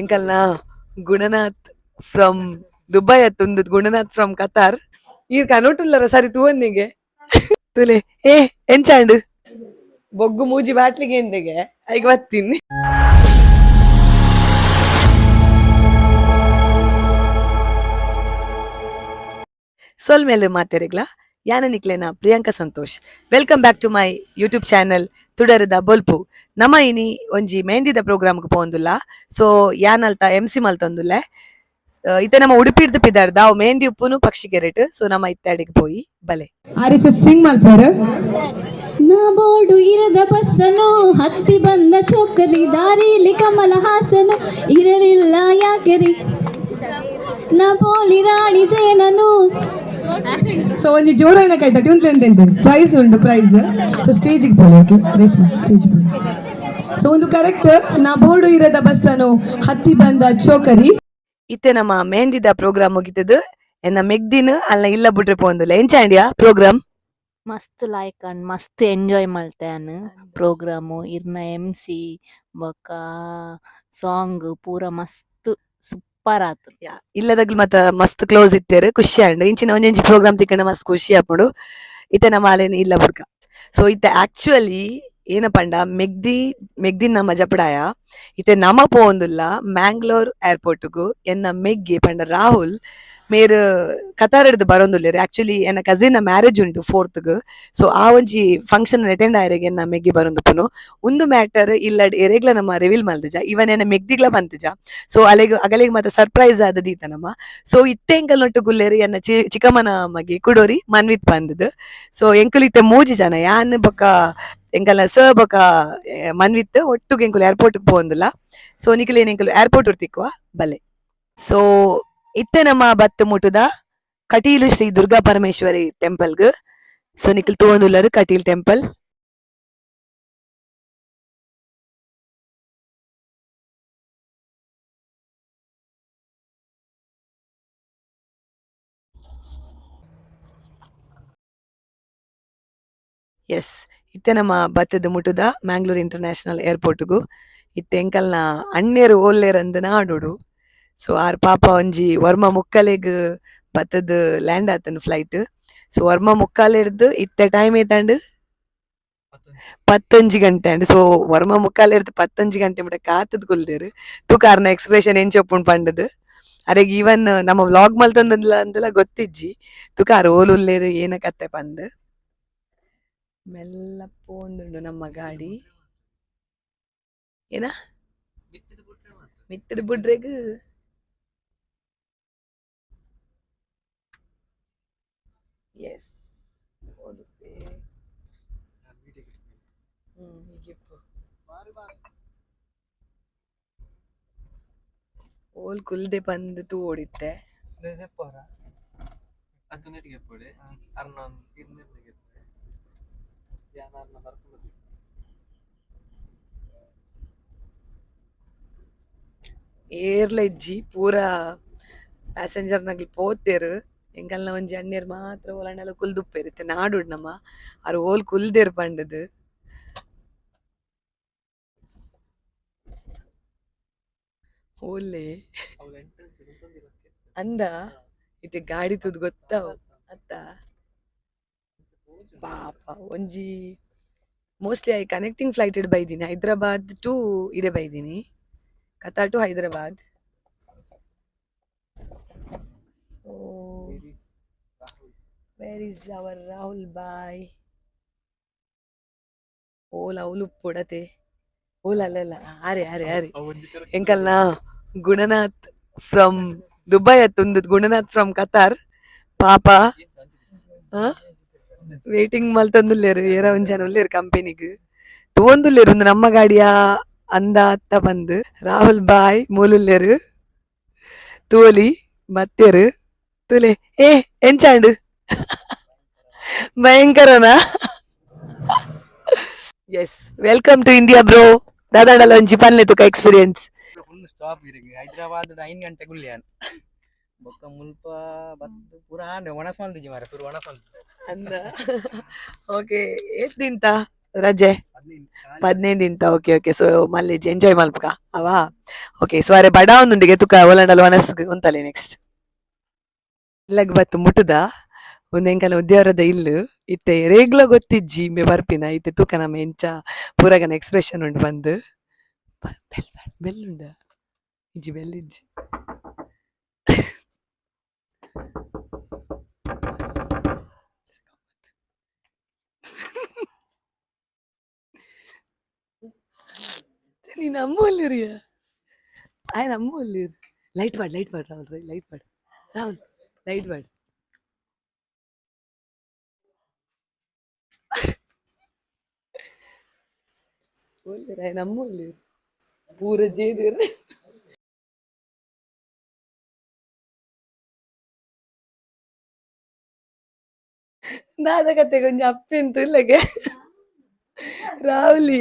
ಎಂಕಲ್ನ Gunanath from Dubai ಅತ್ತುಂದು Gunanath from Qatar. ಈರ್ ಕನೋಟುಲ್ಲರ ಸರಿ ತೂವನ್ನಿಗೆ ತುಲೆ. ಏ ಎಂಚಾಂಡ್ ಬೊಗ್ಗು ಮೂಜಿ ಬಾಟ್ಲಿಗೆ ಎಂದಿಗೆ ಐಗ ಬತ್ತೀನಿ. ಸೊಲ್ಮೇಲೆ ಮಾತೆರೆಗ್ಲ ಯಾನ ನಿಕ್ಲೆನ Priyanka Santosh. Welcome back to my YouTube channel ತುಡರದ ಬೊಲ್ಪು. ನಮ ಇನಿ ಒಂಜಿ ಮೆಹಂದಿದ ಪ್ರೋಗ್ರಾಮ್ಗ್ ಪೋವೊಂದುಲ್ಲ. ಸೊ ಯಾನ್ ಅಲ್ತ ಎಂ ಸಿ ಮಲ್ತೊಂದುಲ್ಲೆ. ಇತ್ತೆ ನಮ್ಮ ಉಡುಪಿಡ್ದು ಪಿದಾರ್ದ ಅವು ಮೆಹಂದಿ ಉಪ್ಪುನು ಪಕ್ಷಿ ಕೆರೆಟ್. ಸೊ ನಮ್ಮ ಇತ್ತೆ ಪೋಯಿ ಬಲೆ ಆರ್ ಎಸ್ ಎಸ್ ಸಿಂಗ್ ಮಲ್ಪೇರು. ನಾ ಬೋಡು ಇರದ ಬಸ್ಸನು ಹತ್ತಿ ಬಂದ ಚೋಕರಿ, ದಾರಿಲಿ ಕಮಲ ಹಾಸನು ಇರಲಿಲ್ಲ ಯಾಕೆರಿ, ನಾ ಪೋಲಿ ರಾಣಿ ಜಯನನು. ಸೊ ಒಂಜಿ ಜೋರಾಯಿನ ಕೈ ತಟ್ಟಿ ಉಂಟು. ಪ್ರೈಸ್ ಉಂಟು, ಪ್ರೈಸ್. ಸೊ ಸ್ಟೇಜಿಗೆ ಪೋಲೆ. ಓಕೆ ರೇಷ್ಮಾ, ಸ್ಟೇಜ್ ಪೋಲೆ. ಸೊ ಒಂದು ಕರೆಕ್ಟ್, ನಾ ಬೋರ್ಡು ಇರದ ಬಸ್ಸನು ಹತ್ತಿ ಬಂದ ಚೋಕರಿ. ಇತ್ತೆ ನಮ್ಮ ಮೆಹಂದಿದ ಪ್ರೋಗ್ರಾಮ್ ಮುಗಿತದು. ಎನ್ನ ಮೆಗ್ದಿನ ಅಲ್ಲ ಇಲ್ಲ ಬುಡ್ರೆ ಪೋಂದುಲ್ಲ. ಎಂಚಾಂಡಿಯಾ ಪ್ರೋಗ್ರಾಮ್? ಮಸ್ತ್ ಲಾಯ್ಕ್ ಅಂಡ್ ಮಸ್ತ್ ಎಂಜಾಯ್ ಮಲ್ತೆ ಪ್ರೋಗ್ರಾಮು. ಇರ್ನ ಎಮ್ ಸಿ ಬೊಕ್ಕ ಸಾಂಗ್ ಪೂರ ಮಸ್ತ್ ಸೂಪರ್ ಆತು. ಇಲ್ಲದಾಗ್ಲು ಮತ್ತ ಮಸ್ತ್ ಕ್ಲೋಸ್ ಇತ್ತೇರು, ಖುಷಿ ಆಂಡ್. ಇಂಚಿನ ಒಂಜೊಂಜಿ ಪ್ರೋಗ್ರಾಮ್ ತಿಕ್ಕಂಡ ಮಸ್ತ್ ಖುಷಿ ಆಪುಂಡು. ಇತ್ತೆ ನಮ್ಮ ಅಲೇನ್ ಇಲ್ಲ ಬುಡ್ಕ. ಸೊ ಇತ್ತೆ ಆಕ್ಚುಲಿ ಏನಪಂಡ ಮೆಗ್ದಿ ಮೆಗ್ದಿನ ನಮ್ಮ ಜಪಡಾಯ. ಇತ್ತೆ ನಮ ಪೋವೊಂದುಲ್ಲ ಮ್ಯಾಂಗ್ಳೂರ್ ಏರ್ಪೋರ್ಟ್ಗು. ಎನ್ನ ಮೆಗ್ಗಿ ಪಂಡ ರಾಹುಲ್ ಮೇರ್ ಕತಾರ್ ಬರೋಂದುಲ್ಲೆರ್. ಆಕ್ಚುಲಿ ಎನ್ನ ಕಸಿನ್ ಮ್ಯಾರೇಜ್ ಉಂಟು ಫೋರ್ತ್ಗ್. ಸೊ ಆ ಒಂಜಿ ಫಂಕ್ಷನ್ ಅಟೆಂಡ್ ಆಯೆರೆಗ್ ಎನ್ನ ಮೆಗ್ಗಿ ಬರೋಂದುಪ್ಪುನು. ಉಂದು ಮ್ಯಾಟರ್ ಇಲ್ಲಡ್ ಎರೆಗ್ಲ ನಮ್ಮ ರಿವೀಲ್ ಮಲ್ದಿಜ, ಇವನ್ ಎನ್ನ ಮೆಗ್ದಿಗ್ಲ ಪಂತಿಜ. ಸೊ ಅಲೆಗ್ ಅಗಲೆಗ್ ಮಾತ ಸರ್ಪ್ರೈಸ್ ಆದ ದೀತ ನಮ್ಮ. ಸೊ ಇತ್ತೆ ಎಂಕಲ್ ನೊಟ್ಟು ಗುಲ್ಲೇರು ಎನ್ನ ಚಿಕ್ಕಮ್ಮನ ಮಗೆ ಕುಡೋರಿ ಮನ್ವಿತ್ ಬಂದದ್ದು. ಸೊ ಎಂಕುಲು ಇತ್ತೆ ಮೂಜಿ ಜನ, ಯಾನ್ ಬೊಕ್ಕ ಎಂಕಲ್ನ ಸ ಬೊಕ್ಕ ಮನ್ವಿತ್ ಒಟ್ಟುಗೆ ಎಂಕುಲು ಏರ್ಪೋರ್ಟ್ ಪೋವೊಂದುಲ್ಲ. ಸೊ ನಿಕುಲು ಎಂಕುಲು ಏರ್ಪೋರ್ಟ್ ತಿಕ್ಕುವ ಬಲೆ. ಸೊ ಇತ್ತೆ ನಮ್ಮ ಬತ್ತು ಮುಟುದ ಕಟೀಲು ಶ್ರೀ ದುರ್ಗಾ ಪರಮೇಶ್ವರಿ ಟೆಂಪಲ್ಗ್. ಸೊ ನಿಕುಲು ತೂವೊಂದುಲ್ಲರು ಕಟೀಲ್ ಟೆಂಪಲ್. ಎಸ್, ಇತ್ತೆ ನಮ್ಮ ಬತ್ತದ ಮುಟುದ ಮ್ಯಾಂಗ್ಳೂರ್ ಇಂಟರ್ನ್ಯಾಷನಲ್ ಏರ್ಪೋರ್ಟ್ಗು. ಇತ್ತೆ ಎಂಕಲ್ನ ಅಣ್ಣೆರ್ ಓಲ್ಲೇರ್ ಅಂದ್ ನಾಡೋಡು. ಸೊ ಆರ್ ಪಾಪ ಒಂಜಿ ವರ್ಮ ಮುಕ್ಕಲೆಗ್ ಬತ್ತದ್ ಲ್ಯಾಂಡ್ ಆತನ್ ಫ್ಲೈಟ್. ಸೊ ವರ್ಮ ಮುಕ್ಕಾಲೆರ್ದ್ ಇತ್ತೆ ಟೈಮ್ ಏತಂಡ್? 11 ಗಂಟೆ ಅಂಡ್. ಸೊ ವರ್ಮ ಮುಕ್ಕಾಲೆರ್ದ್ 11 ಗಂಟೆ ಮುಟ ಕಾತದ್ ಕುಲ್ದೆರ್. ತೂಕ ಆರ್ನ ಎಕ್ಸ್ಪ್ರೆಷನ್ ಎಂಚ ಉಪ್ಪುಂಡು ಪಂಡದ್. ಅರೆಗ್ ಈವನ್ ನಮ್ಮ ವ್ಲಾಗ್ ಮಲ್ತೊಂದುಲ್ಲ ಅಂದಲ ಗೊತ್ತಿಜ್ಜಿ. ತುಕ ಆರ್ ಓಲು ಉಲ್ಲೇರ್, ಏನ ಕತ್ತೆ ಪಂದ್. ಮೆಲ್ಲ ಪೋಂದುಂಡು ನಮ್ಮ ಗಾಡಿ. ಏನ ಮಿತ್ತದ ಬುಡ್ರೆಗ್. ಎಸ್. ಹೀಗಿಪ್ಪು ಓಲ್ ಕುಲ್ದೆ ಪಂದ್ ತೂ ಓಡಿತ್ತೆ. ಏರ್ಲ ಇಜ್ಜಿ, ಪೂರ ಪ್ಯಾಸೆಂಜರ್ ನಗ್ಲು ಪೋತೇರು. ಎಂಕಲ್ನ ಒಂಜಿ ಅಣ್ಣೆರ್ ಮಾತ್ರ ಓಲಾಂಡಲ ಕುಲ್ದುಪ್ಪೆರ್. ಇತ್ತೆ ನಾಡುಡ್ ನಮ ಆರ್ ಓಲ್ ಕುಲ್ದೆರ್ ಪಂಡದು. ಓಲೆ ಅಂದ ಇತ್ತೆ ಗಾಡಿ ತೂದು ಗೊತ್ತಾವ್ ಅತ್ತ. ಪಾಪ ಒಂಜಿ ಮೋಸ್ಟ್ಲಿ I connecting flight ಇಡ್ ಬೈದಿನಿ, ಹೈದ್ರಾಬಾದ್ ಟು ಇಡೆ ಬೈದಿನಿ, Qatar to Hyderabad. So where is our Rahul bhai? ಓಲ್ ಅವ್ಲು ಉಪ್ಪುಡತೆ. ಓಲ್ ಅಲ್ಲಲ್ಲ, ಆರೆ ಆರೆ ಆರೆ. ಎಂಕಲ್ನ ಗುಣನಾಥ್ ಫ್ರಮ್ ದುಬೈ ಅತ್ತುಂದು ಗುಣನಾಥ್ ಫ್ರಮ್ ಕತಾರ್. ಪಾಪ ವೇಟಿಂಗ್ ಮಲ್ತೊಂದುಲ್ಲೇರು. ಏರ ಒಂಜಿ ಜನ ಉಲ್ಲೇರು ಕಂಪನಿಗ್ ತೂವೊಂದುಲ್ಲೇರು ಉಂದು ನಮ್ಮ ಗಾಡಿಯ ಅಂದ ಅತ್ತ ಬಂದು. ರಾಹುಲ್ ಬಾಯ್ ಮೂಲುಲ್ಲೇರು, ತೂಲಿ ಬತ್ತೇರು. ತುಲೆ ಏ ಎಂಚಾಂಡ್ ಭಯಂಕರನಾ? Yes, welcome to India bro. ದಾದಾಡಲ ಒಂಜಿ ಪನ್ಲೆ ತುಕ ಎಕ್ಸ್ಪೀರಿಯನ್ಸ್. ಫುಲ್ ಸ್ಟಾಪ್ ಇರಿಗೆ ಹೈದರಾಬಾದ್ 5 ಗಂಟೆ ಗುಳ್ಯಾನ್ ಬೊಕ್ಕ ಮುಲ್ಪ ಬತ್ತು ಪೂರ ಆಂಡ್ ಒಣಸ್ ಮಲ್ದಿಜಿ ಮಾರೆ, ಸುರು ಒಣಸ್ ಮಲ್ತು. ಅಂದ. ಓಕೆ, ಏತ್ ದಿನ ರಜೆ? 15 ದಿನ. ಓಕೆ ಓಕೆ, ಸೊ ಮಲ್ಲೇಜ್ ಎಂಜಾಯ್ ಮಲ್ಪುಗ ಅವಾ. ಓಕೆ, ಸೊ ಅರೆ ಬಡ ಒಂದುಂಡಿಗೆ ತುಕ ಒಲಂಡಲ್ ವನಸ್ ಉಂತಲೆ. ನೆಕ್ಸ್ಟ್ ಇಲ್ಲಗ್ ಬತ್ತು ಮುಟ್ಟುದ. ಒಂದ್ ಎಂಕಲ್ನ ಉದ್ಯಾವರದ ಇಲ್ಲು. ಇತ್ತೆ ರೇಗ್ಲ ಗೊತ್ತಿಜ್ಜಿ ಇಂಬೆ ಬರ್ಪಿನ. ಇತ್ತೆ ತೂಕ ನಮ್ಮ ಎಂಚ ಪೂರಗನ ಎಕ್ಸ್ಪ್ರೆಷನ್ ಉಂಡು ಬಂದು. ಬೆಲ್ ಬೆಲ್ ಉಂಡ? ಇಜ್ಜಿ, ಬೆಲ್ ಇಜ್ಜಿ. ನೀನು ಅಮ್ಮ ಒಲ್ಲಿರಿಯ ಆಯ್ನ ಅಮ್ಮ ಒಲ್ಲಿರ್. ಲೈಟ್ ಪಾಡ್, ಲೈಟ್ ಪಾಡ್ ರಾಹುಲ್, ಲೈಟ್ ಪಾಡ್ ರಾಹುಲ್, ಲೈಟ್ ಪಾಡ್. ಒಲ್ಲಿರ್ ಆಯ್ನ ಅಮ್ಮ ಒಲ್ಲಿರ್ ಪೂರ ಜೇದಿರ್. ದಾದ ಕತೆ? ಕೊಂಚ ಅಪ್ಪೆಂತ ಇಲ್ಲಗೆ ರಾಹುಲಿ,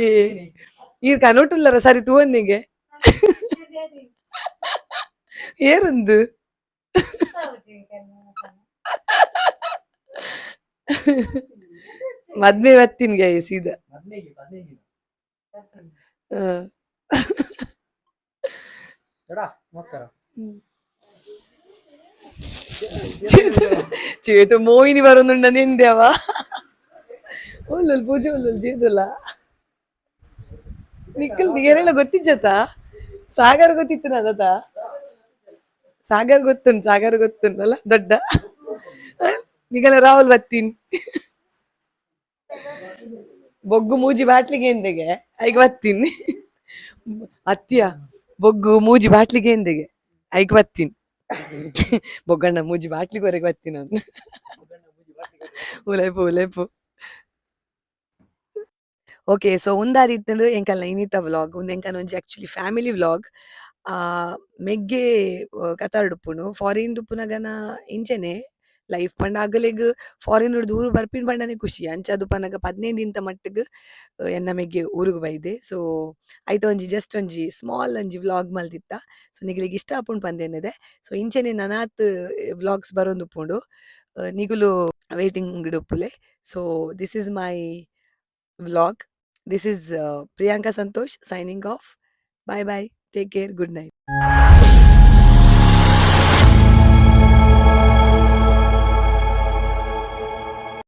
ಈರ್ ಕನೋಟುಲ್ಲರ ಸರಿ ತೂವನ್ನಿಗೆ ಏರುಂದು. ಮದ್ವೆ ಬತ್ತಿನ್ಗೆ ಸೀದಾ. ನಮಸ್ಕಾರ. ಚೇತು ಮೋಹಿನಿ ಬರೋದುಂಡ ನಿಂದ್ಯವ. ಒಲ್ಲಲ್ ಪೂಜೆ ಒಲ್ಲಲ್ ಜೇದಲ್ಲ ನಿಕ್ಕಲ್ ಏನೆಲ್ಲ ಗೊತ್ತಿಜ್ಜತ? ಸಾಗರ್ ಗೊತ್ತಿತ್ತು ನದತ? ಸಾಗರ್ ಗೊತ್ತುಂಟು, ಸಾಗರ್ ಗೊತ್ತುಂಟಲ್ಲ ದೊಡ್ಡ ನಿಗಲ. ರಾಹುಲ್ ಬತ್ತೀನಿ. ಬೊಗ್ಗು ಮೂಜಿ ಬಾಟ್ಲಿಗೆ ಎಂದೆಗೆ ಐಕ್ ಬತ್ತೀನಿ. ಅತ್ತಿಯ ಬೊಗ್ಗು ಮೂಜಿ ಬಾಟ್ಲಿಗೆ ಎಂದೆಗೆ ಐಕ್ ಬತ್ತೀನಿ. ಬೊಗ್ಗಣ್ಣ ಮೂಜಿ ಬಾಟ್ಲಿಗೆ ಬತ್ತೀನಿ ನಾನು. ಉಲೇಪು ಉಲೇಪು. ಓಕೆ, ಸೊ ಉಂದಾದಿತ್ತಂಡು ಎಂಕಲ್ನ ಇನಿತ ವ್ಲಾಗ್. ಉಂದು ಎಂಕಲ್ನ ಒಂಜಿ ಆಕ್ಚುಲಿ ಫ್ಯಾಮಿಲಿ ವ್ಲಾಗ್. ಮೆಗ್ಗೆ ಕತಾರ್ಡ್ ಉಪ್ಪುನು, ಫಾರಿನ್ ಉಪ್ಪುನಗನ ಇಂಚನೆ ಲೈಫ್ ಪಂಡ ಅಗಲೆಗ್ ಫಾರಿನ್ ಊರು ಬರ್ಪಿನ ಪಂಡನೆ ಖುಷಿ. ಅಂಚಾದ್ ಪನಗ 15 ದಿನತ ಮಟ್ಟಿಗ್ ಎನ್ನ ಮೆಗ್ಗೆ ಊರುಗು ಬೈದೆ. ಸೊ ಐತ ಒಂಜಿ ಜಸ್ಟ್ ಒಂಜಿ ಸ್ಮಾಲ್ ಒಂಜಿ ವ್ಲಾಗ್ ಮಲ್ದಿತ್ತ. ಸೊ ನಿಗಲಿಗ್ ಇಷ್ಟ ಆಪುಂಡು ಪಂದ್ ಸೊ ಇಂಚನೆ ನನಾತ್ ವ್ಲಾಗ್ಸ್ ಬರೊಂದುಪ್ಪುಂಡು, ನಿಗುಲು ವೇಟಿಂಗ್ ಉಪ್ಪುಲೆ. So this is my vlog. This is Priyanka Santosh signing off. Bye bye. Take care. Good night.